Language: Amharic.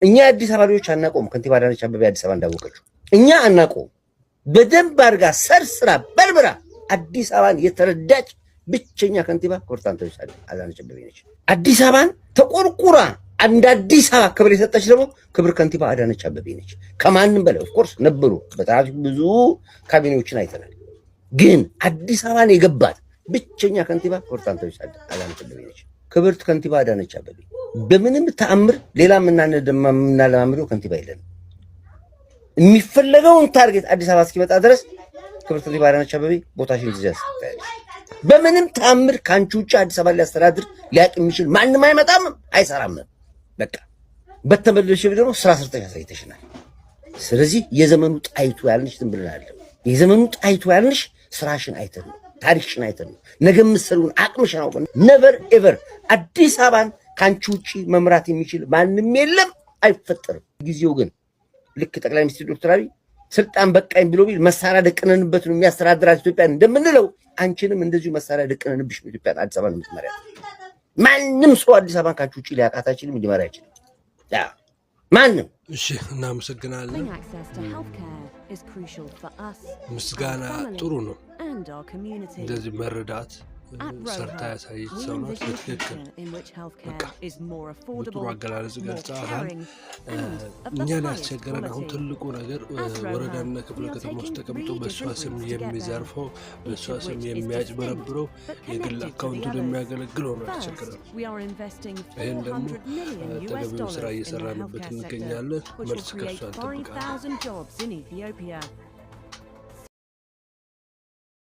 እኛ የአዲስ አበባ ልጆች አናቆም። ከንቲባ አዳነች አቤቤ አዲስ አበባ እንዳወቀችው እኛ አናቆም። በደንብ አድርጋ ሰርስራ በርብራ አዲስ አበባን የተረዳች ብቸኛ ከንቲባ ክብርት አዳነች አቤቤ ነች። አዲስ አበባን ተቆርቁራ እንደ አዲስ አበባ ክብር የሰጠች ደግሞ ክብር ከንቲባ አዳነች አቤቤ ነች። ከማንም በላይ፣ of course ነበሩ፣ በትራፊክ ብዙ ካቢኔዎችን አይተናል። ግን አዲስ አበባን የገባት ብቸኛ ከንቲባ ክብርት አዳነች አቤቤ ነች። ክብርት ከንቲባ አዳነች አቤቤ፣ በምንም ተአምር ሌላ የምናለማምደው ከንቲባ የለንም። የሚፈለገውን target አዲስ አበባ እስኪመጣ ድረስ ክብርት ከንቲባ አዳነች አቤቤ ቦታሽን ይዘሽ ትታያለሽ። በምንም ተአምር ከአንቺ ውጭ አዲስ አበባ ሊያስተዳድር ሊያቅ የሚችል ማንም አይመጣም፣ አይሰራም። በቃ በተመለሽ ደግሞ ስራ ሰርተሽ አሳይተሽናል። ስለዚህ የዘመኑ ጣይቱ ያልንሽ ዝም ብለን አይደለም። የዘመኑ ጣይቱ ያልንሽ ስራሽን አይተን ነው፣ ታሪክሽን አይተን ነው፣ ነገ የምትሰሪውን አቅምሽን አውቀን። Never ever አዲስ አበባን ከአንቺ ውጭ መምራት የሚችል ማንም የለም፣ አይፈጠርም። ጊዜው ግን ልክ ጠቅላይ ሚኒስትር ዶክተር አብይ ስልጣን በቃኝ ብሎ ቢል መሳሪያ ደቅነንበት ነው የሚያስተዳድራት ኢትዮጵያን እንደምንለው፣ አንቺንም እንደዚሁ መሳሪያ ደቅነንብሽ ነው ኢትዮጵያን አዲስ አበባን የምትመሪያት። ማንም ሰው አዲስ አበባን ከአንቺ ውጭ ሊያውቃት አይችልም፣ ሊመራ አይችልም። ማንም። እሺ፣ እናመሰግናለን። ምስጋና ጥሩ ነው። እንደዚህ መረዳት ሰርታ ያሳየች ሰው ናት። በትክክል በቃ በጥሩ አገላለጽ ገልጸሃል። እኛን ያስቸገረን አሁን ትልቁ ነገር ወረዳና ክፍለ ከተማ ውስጥ ተቀምጦ በእሷ ስም የሚዘርፈው፣ በእሷ ስም የሚያጭበረብረው፣ የግል አካውንቱን የሚያገለግለው ነው ያስቸገረን። ይህን ደግሞ ተገቢውን ስራ እየሰራንበት እንገኛለን። መልስ ከእሷ እንጠብቃለን።